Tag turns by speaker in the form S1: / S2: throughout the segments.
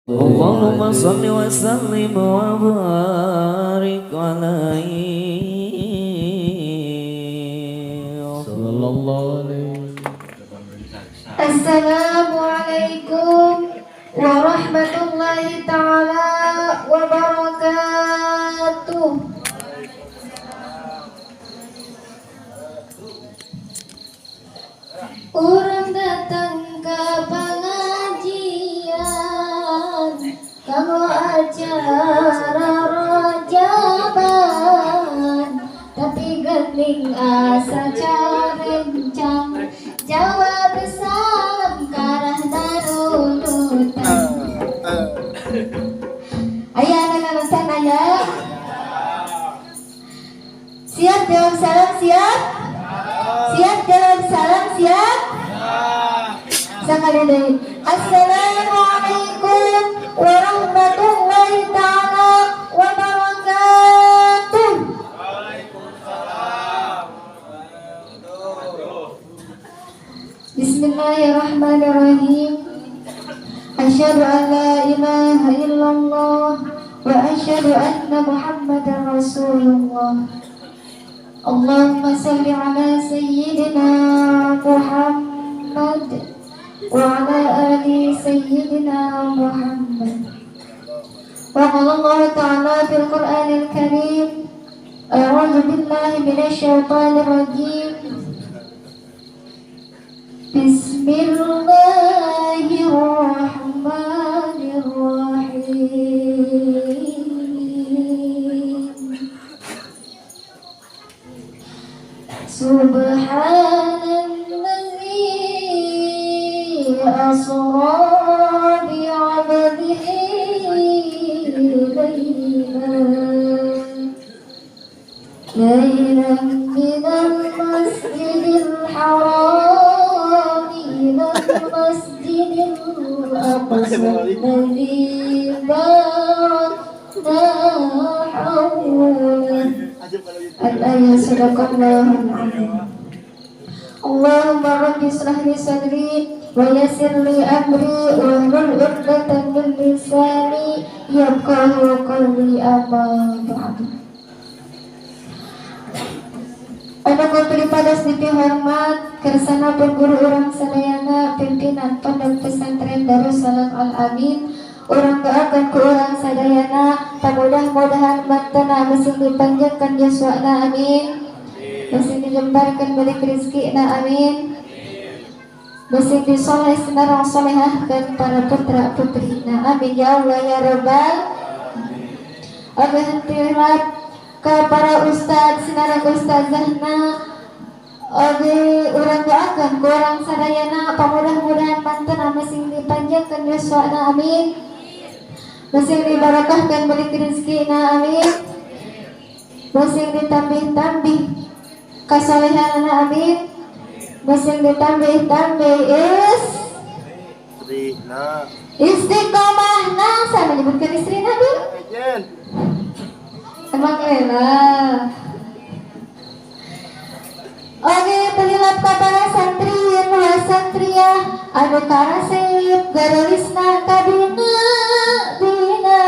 S1: اللهم صل وسلم وبارك عليه
S2: صلى الله عليه.
S3: Assalamualaikum warahmatullahi taala wabarakatuh. Urang datang ke pengajian, kanggo acara rojaban, tapi gening asa carencang, jawab salam karah narunutan. Ayah, anak ayah. Siap jawab salam, siap? Siap jawab salam, siap? Sekali lagi. Assalamualaikum warahmatullahi taala wabarakatuh. Bismillahirrahmanirrahim. Asyhadu an la ilaha illallah wa asyhadu anna Muhammadar Rasulullah. Allahumma salli ala sayyidina Muhammad wa ala ali sayyidina Muhammad. Wa qala Allah ta'ala fil Qur'anil Karim, a'udzu billahi minasy syaithanir rajim. Bismillahirrahmanirrahim. Subhanalladzi asra bi'abdihi laylan minal masjidil haram ilal masjidil aqsa alladzi barakna hawlahu. Al-ayat sadaqallahul azim. Allahumma rabbi israh li sadri wa yassir li amri wahlul 'uqdatam min lisani yafqahu qawli, amma ba'du. Anu pribadi dipihormat kersana guru urang sadayana, pimpinan Pondok Pesantren Darussalam Al Amin, urang doakan ku urang sadayana mudah-mudahan mantena masih dipanjangkan yuswana, amin. Masih dijembarkan balik rezekina, amin. Masih disoleh sinarang solehahkan para putra putrina, amin ya Allah ya Rabbal. Oke, hentilah ke para ustadz sinarang ustazahna. Oke, urang doakan ku urang sadayana mudah-mudahan mantena masih dipanjangkan yuswana, amin. Masih dibarakahkan balik rezekina, amin. Masih ditambih-tambih kasolehanana, amin. Masih ditambih-tambih istiqomahna. Saya menyebutkan istri Nabi. Emang enak. Oke, terlilap para santri wa santriah anu karasep garelisna kabina bina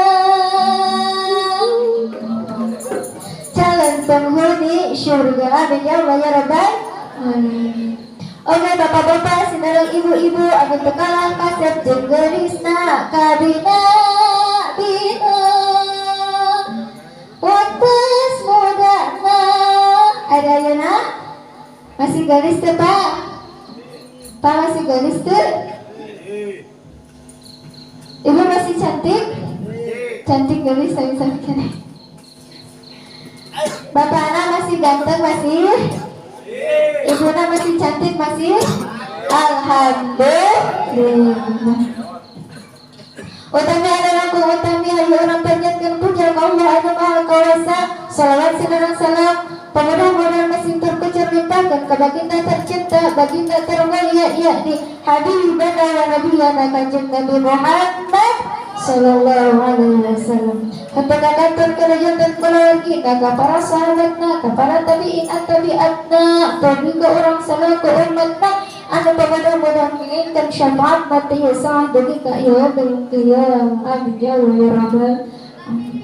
S3: calon penghuni syurga, amin ya Allah ya Rabbal alamin. Oke, bapak-bapak sinareng ibu-ibu anu teu kalah kasep jeung geulisna kabina bina waktu mudana. Ada ayeuna masih garis teu, Pak? Pak masih garis teu? Ibu masih cantik? Cantik garis sami-sami kene. Bapak anak masih ganteng masih? Ibu anak masih cantik masih? Alhamdulillah. Utami anak utami hayu urang panjatkeun puja ka Allah anu Maha Kawasa. Salawat sinareng salam pemudah-mudahan masih terkucur limpahkan ke baginda tercinta, baginda termulia, yakni Habibana wa Nabiyana Kanjeng Nabi Muhammad sallallahu alaihi wasallam. Ketika kantor kerajaan dan keluarga, ke para sahabatna, ke para tabiin tabiatna, ke urang selaku umatna. anu mudah-mudahan menginginkan syafaat mati sah dugi ka yaumil qiyamah. Amin ya Allah ya rabbal alamin.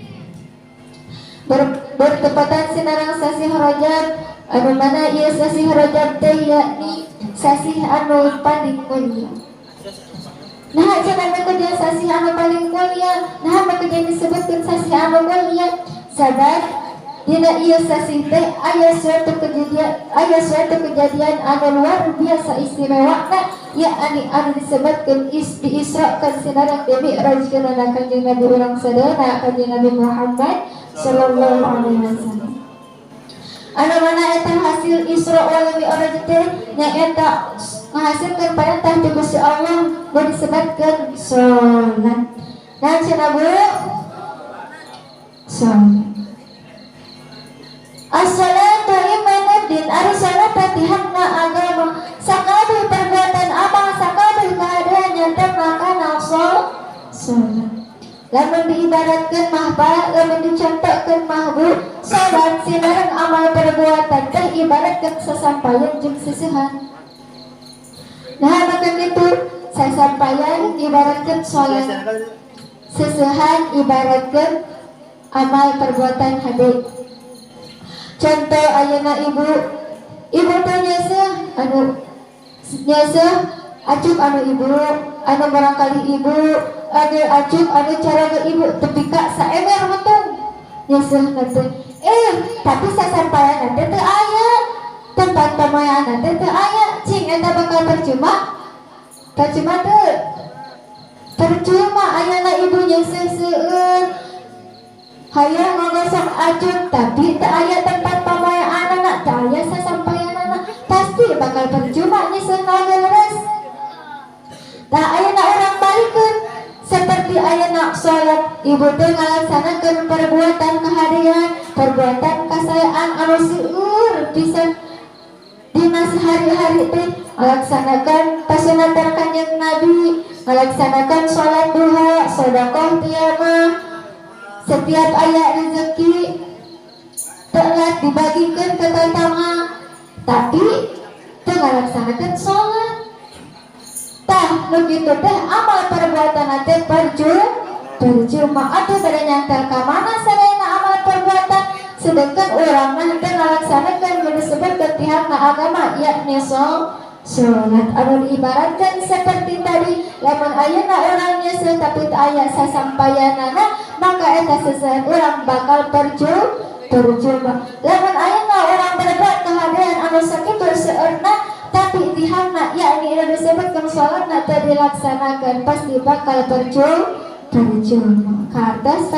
S3: Bertepatan sinarang sasih Rajab anu mana ieu sasih Rajab teh yakni sasih anu paling mulia. Nah jangan maka sasih anu paling mulia, nah maka disebutkan sasih anu mulia sabab dina ieu sasih teh aya suatu kejadian anu luar biasa istimewana yakni anu disebutkeun diisrakeun sinareng dimi'rajkeun Kanjeng Nabi urang sadayana Kanjeng Nabi Muhammad sallallahu alaihi wasallam. Anu mana eta hasil Isra wal Mi'raj teh nyaeta ngahasilkeun perintah ti Gusti Allah nu disebutkeun salat. Nah cenah Bu? Salat. As-salatu imanuddin, ari salat tihangna agama. Sakabeh perbuatan amal, sakabeh keadaan nyata maka nafsu salat. Lamun diibaratkeun mah Pak, lamun dicontohkeun mah Bu, salat sinareng amal perbuatan teh ibaratkeun sasampayan jeung seseuhan. Nah maka kitu sasampayan ibaratkeun salat, seseuhan ibaratkeun amal perbuatan hade. Contoh ayeuna ibu teh nyeuseuh anu nyeuseuh acuk anu ibu anu barangkali ibu anu acuk anu cara ke ibu tepi ka saemer untung nyeuseuh teh tapi sasampayan teh teu aya tempat pamoyaan teh teu aya cing eta bakal percuma percuma teu percuma ayeuna ibu nyeuseuh seueur hayang ngagosok acuk tapi teu aya tempat pamoyaanana teu aya sasampayanana pasti bakal percuma nyeuseuh leres. Tah ayeuna urang balikeun seperti ayeuna salat ibu teh ngalaksanakeun perbuatan kahadean perbuatan kasayaan anu seueur pisan dina sehari-hari teh ngalaksanakan pasunatan Kanjeng Nabi, ngalaksanakan salat duha, sedekah tiamah, setiap aya rezeki telat dibagikan ke tetangga tapi teu ngalaksanakeun salat. Tah nu kitu teh amal perbuatan teh percuma atuh bade nyantar ka mana sadayana amal perbuatan sedangkan urang mah teu ngalaksanakeun nu disebutkeun pihakna agama yakni salat anu diibaratkan seperti tadi lamun ayeuna urang nyeuseuh tapi teu aya sasampayanana maka eta sesehan urang bakal percuma. Lamun ayeuna urang berbuat kahadean anu sakitu seueurna tapi tihangna yakni anu disebutkeun salatna teu dilaksanakeun pasti bakal percuma. Kartos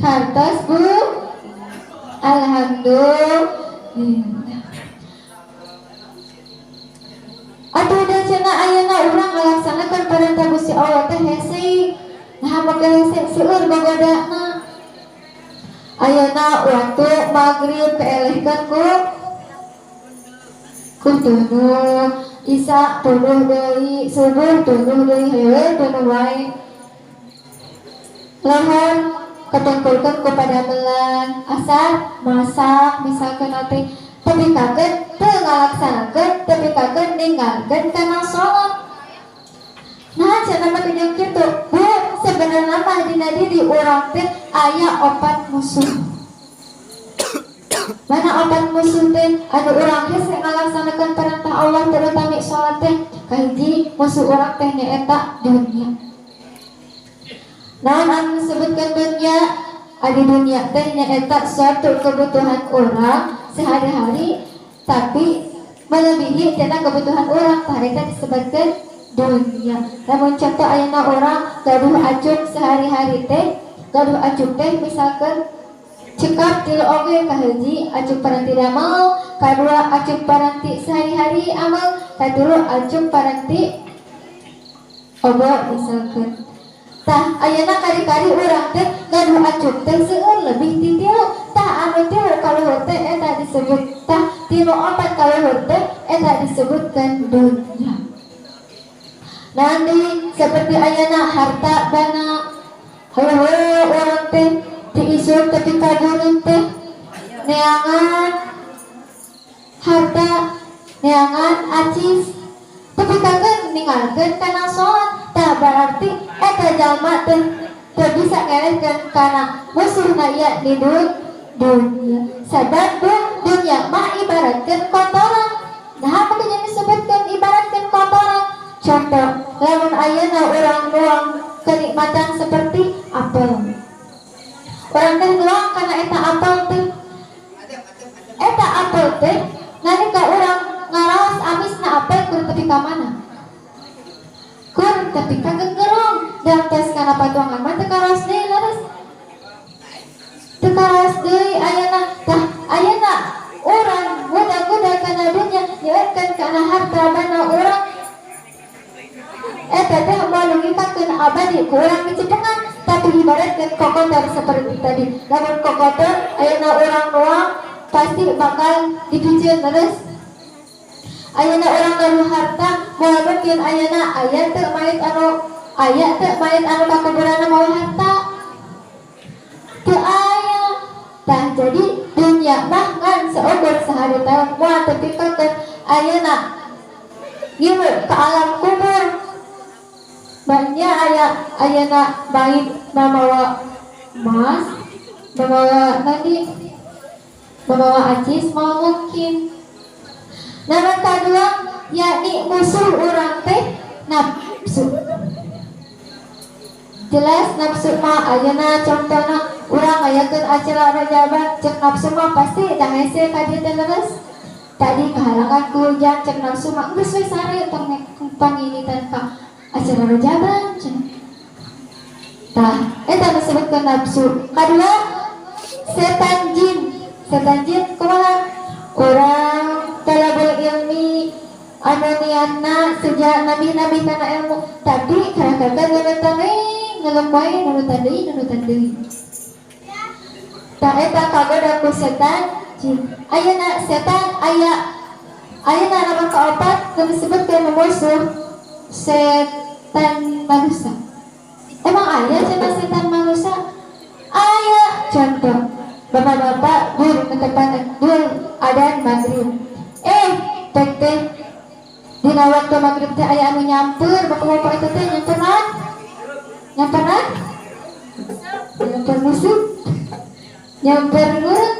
S3: kartos Bu, alhamdulillah. Atuh da cenah ayeuna urang ngalaksanakeun perintah Gusti Allah teh hese. Nah maka hese seueur gogodana. Ayeuna waktu maghrib keelehkeun ku tunduh, isya tunduh deui, subuh tunduh deui, heueuh tunduh wae. Lohor ketungkulkeun ku padamelan, asar masak misalkeun teh tepi kakeun teu ngalaksanakeun, tepi kakeun ninggalkeun kana salat. Nah cenah mah jeung kitu Bu, sebenarnya mah dina diri urang teh aya opat musuh. Mana opat musuh teh anu urang hese ngalaksanakeun perintah Allah terutama salat teh. Kahiji musuh urang teh nyaeta dunia. Naon anu disebutkeun dunia? Adi dunia teh nyaeta suatu kebutuhan urang sehari-hari tapi melebihi tina kebutuhan urang, tah eta disebutkeun dunia. Lamun contoh ayeuna urang gaduh acuk sehari-hari teh, gaduh acuk teh misalkan cekap tilu oge kahiji acuk paranti damel, kadua acuk paranti sehari-hari amal, katilu acuk paranti obo misalkan. Tah ayeuna kari-kari urang teh gaduh acuk teh seueur lebih ti tilu. Tah anu tilu kaluhur teh eta disebut, tah tilu opat kaluhur teh eta disebutkan dunia. Nanti seperti ayeuna harta bana heueuh urang teh diisuk tapi kaburin teh neangan harta, neangan acuk. jalma teh teu bisa ngelehkeun kana musuhna yakni dunia. Sabab dunia mah ibaratkeun kotoran. Nah, apa yang disebutkan ibaratkan kotoran? Contoh, lamun ayeuna urang nuang kenikmatan seperti apel. Urang teh nuang kana eta apel teh. Eta apel teh nalika urang ngaraos amisna apel kur tepi ka mana? Kur tepi ka genggerong. Dan tes kana patuangan mah teu karaos deui leres. Teu karaos deui ayeuna. Tah ayeuna urang guda-guda kana dunya nyeunkeun kana harta bana urang eta teh moal lungitakeun abadi ku urang dicepengan, tapi ibaratkeun kokotor seperti tadi. Lamun kokotor ayeuna urang nuang pasti bakal dipiceun terus. Ayeuna urang gaduh harta moal mungkin ayeuna aya teu mayit anu aya teu mayit anu kakuburanna mawa harta teu aya. Tah jadi dunia mah ngan seukur sehari tahun moal tepikeun ayeuna ngilu ke alam kubur. Banyak aya ayeuna mayit mamawa emas, mamawa tadi, mamawa acis mau mungkin. Nama kedua yakni musuh urang teh nafsu. Jelas nafsu mah ayeuna contohna urang ngayakeun acara rajaban cek nafsu mah pasti da hese ka dieu teh leres. Tadi kahalangan ku hujan cek nafsu mah geus we sare tong panginitan ka acara rajaban cenah. Tah eta disebutkeun nafsu. Kadua setan jin. Setan jin kumaha? Urang talabul ilmi anu niatna sejak nabi-nabi kana ilmu, tapi kadang-kadang nunutan we ngelem wae nunutan deui nunutan deui. Tah eta kagoda ku setan jin. Ayeuna setan aya ayeuna nama kaopat nu disebutkeun musuh setan manusia. Emang aya cenah setan manusia? Aya. Contoh bapak-bapak gur netepan gur adan maghrib. Tek teh dina waktu maghrib teh aya anu nyamper, bapak-bapak itu teh nyamper naon? Nyamper naon? Nyamper musuh. Nyamper ngurek.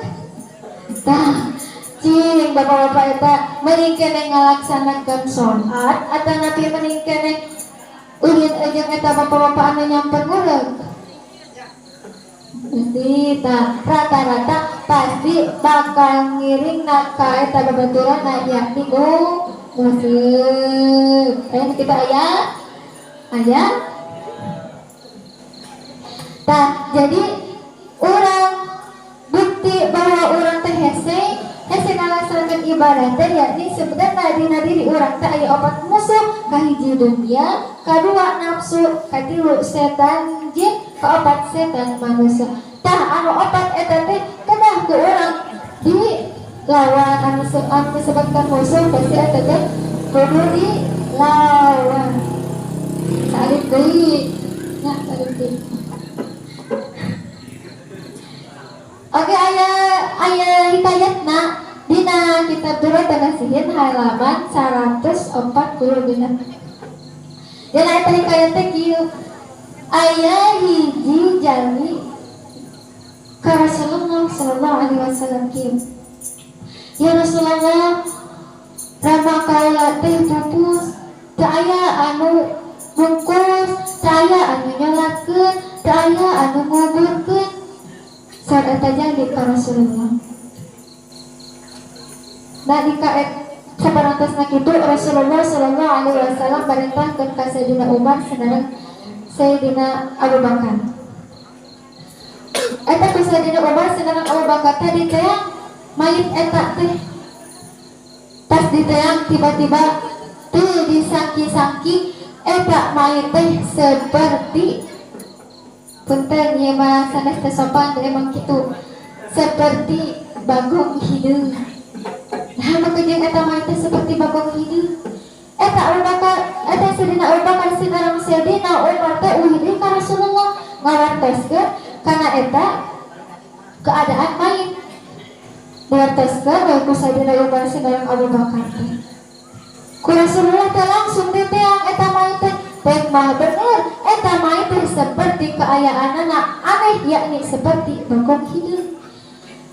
S3: Tah, cing bapak-bapak eta mending keneh ngalaksanakeun sholat atau napi mending keneh ulin jeung eta bapak-bapak anu nyamper ngurek? Pasti tah rata-rata pasti bakal ngiring na ka eta babaturanna yakni musuh. Ayo kita aya aya. Tah jadi urang bukti bahwa urang teh hese hese ngalaksanakeun ibadah teh yakni sebenarnya dina diri urang teh aya opat musuh. Kahiji dunia, kadua nafsu, katilu setan jin, kaopat setan manusia. Tah anu opat eta teh kedah ku urang dilawan. Anu disebutkan musuh pasti eta teh kudu dilawan. Salib deui nya, salib deui. Oke, aya aya hikayatna dina kitab Durratun Nasihin halaman 146. Dina eta hikayat teh kieu. Aya hiji jalmi ka Rasulullah sallallahu alaihi wasallam kieu. Ya Rasulullah, rama kaula teh pupus, teu aya anu bungkus, teu aya anu nyolatkeun, teu aya anu nguburkeun. Saat eta jadi ka Rasulullah. Nah dika saparantosna kitu Rasulullah sallallahu alaihi wasallam parentahkeun ka Sayyidina Umar sareng Sayyidina Abu Bakar. Eta ku Sayyidina Umar sareng Abu Bakar teh diteang mayit eta teh. Pas diteang tiba-tiba teu disangki-sangki eta mayit teh seperti punten ieu mah sanes teh sopan emang kitu, seperti bagong hideung. Nah maka jeung eta mayit teh seperti bagong hideung. Eta Abu Bakar, eta Sayyidina Abu Bakar sareng Sayyidina Umar teh uih deui ka Rasulullah ngawartoskeun kana eta keadaan mayit. Diwartoskeun we ku Sayyidina Umar sareng Abu Bakar teh. Ku Rasulullah teh langsung diteang eta mayit teh, teh mah bener eta mayit teh seperti kaayaanana aneh, yakni seperti bagong hideung.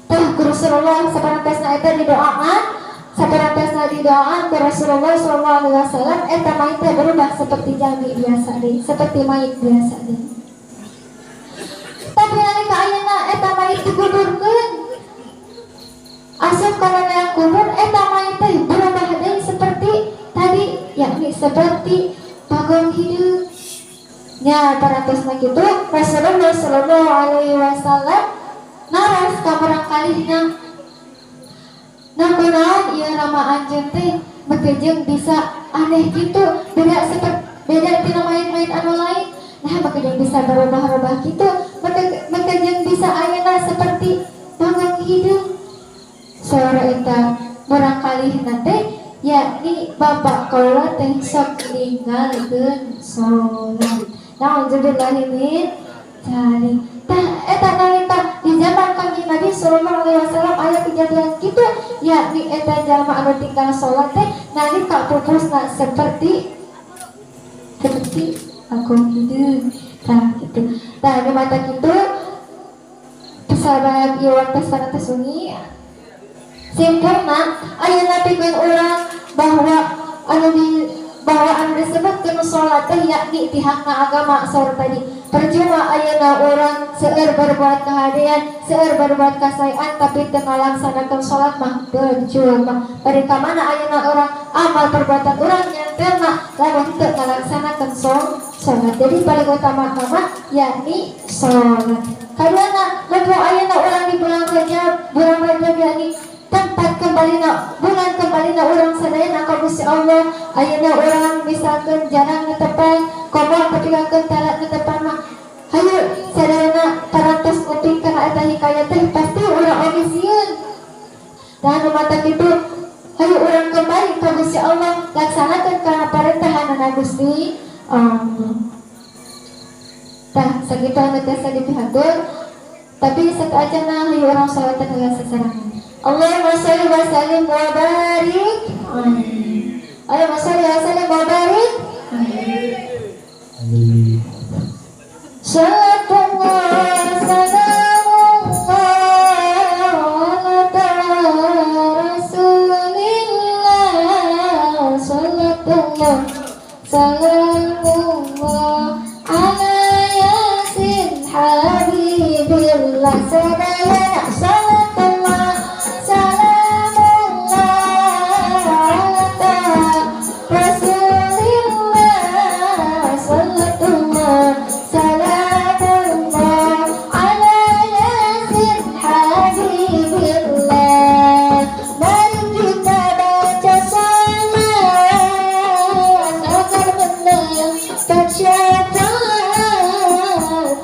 S3: Tah, ku Rasulullah saparantosna eta didoaan, saparantosna didoaan ku Rasulullah sallallahu alaihi wasallam, eta mayit teh berubah seperti jalmi biasa deui, seperti mayit biasa deui. Tapi nalika ayeuna eta mayit dikuburkeun, asup kana liang kubur, eta mayit teh berubah deui seperti tadi, yakni seperti bagong hideung. Nya, parantosna kitu Rasulullah sallallahu alaihi wasallam naros ka murangkalihna, "Nah, kunaon ieu rama anjeun teh beuki bisa aneh gitu, beda seperti beda tina mayit-mayit anu lain? Nah, beuki bisa berubah-ubah gitu, beuki bisa ayeuna seperti bagong hideung?" Saur eta murangkalihna teh, yakni, "Bapak kaula teh sok ninggalkeun salat." Nauzubillahi min dzalik. Tah, eta nalika di zaman Kanjeng Nabi sallallahu alaihi wasallam aya kejadian kitu, yakni eta jalma anu tinggal salat teh nalika pupusna seperti seperti bagong hideung. Tah, gitu. Tah, nu matak kitu, sahabat, ieu waktu parantos wengi. Simpulna ayeuna pikeun urang bahwa anu di bahwa anu disebutkeun salat teh yakni tihangna agama. Saur tadi, percuma ayeuna urang seueur berbuat kehadean, seueur berbuat kasaean, tapi teu ngalaksanakeun salat mah percuma. Bari ka mana ayeuna urang amal perbuatan urang nyantelna lamun teu ngalaksanakeun salat? Jadi paling utama mah yakni salat. Kaduana, mumpung ayeuna urang di bulan Rajab, bulan Rajab yakni tempat kembali na, bulan kembali na urang sadayana ka Gusti Allah. Ayeuna urang misalkan jarang netepan, komo tepikakeun tara netepan mah, hayu sadayana parantos nguping kana eta hikayat teh, pasti urang oge sieun. Dan nu matak itu, hayu urang kembali ka Gusti Allah, laksanakeun kana parentahanana Gusti Allah. Tah, sakitu anu tiasa dipihatur, tapi sateuacanna hayu urang sholawatan heula sasarengan. Allahumma sholli wa sallim wa barik. Allahumma sholli wa sallim wa barik. Salatullah salamullah ala Rasulillah. Salatullah salamullah ala Yasin Habibillah. Sadayana, salatullah salamullah ala Rasulillah. Salatullah salamullah ala Yasin Habibillah. Mari kita baca salat agar mendapat syafaat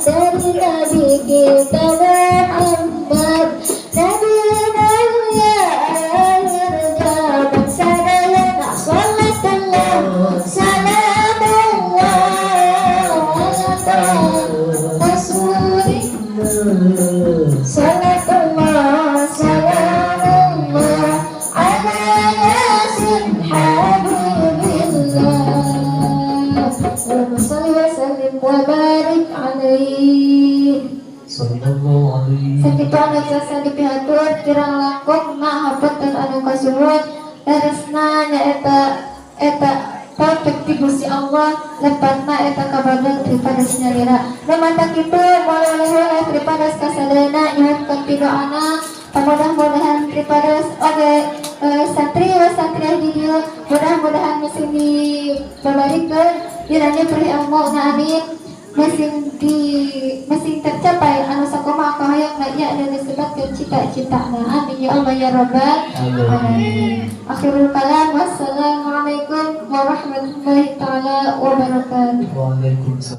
S3: dari Nabi kita Muhammad, Nabi mulia akhir zaman. Sadayana, salatullah salamullah ala Rasulillah. Salatullah salamullah ala Yasin Habibillah. Allahumma salli wa sallim wa barik alaihi.
S2: Sallallahu alaihi.
S3: Sakitu anu tiasa dipihatur, kirang langkung hapunten anu kasuhun. Leresna nyaeta eta taufik ti Gusti Allah, lepatna eta kabagel daripada nyalira. Nu matak kitu, moal oleh-oleh daripada kasadayana nyuhunkeun pidoana. Mudah-mudahan daripada oge santri wa santriah di dieu mudah-mudahan masih dibabarikeun diranya perih ilmu na, amin. Masih di masih tercapai anu sakumaha kahayang na, ya anu disebutkeun cita-cita na, amin ya Allah ya rabbal alamin. Akhirul kalam, wassalamualaikum warahmatullahi taala wabarakatuh.
S2: Waalaikumsalam.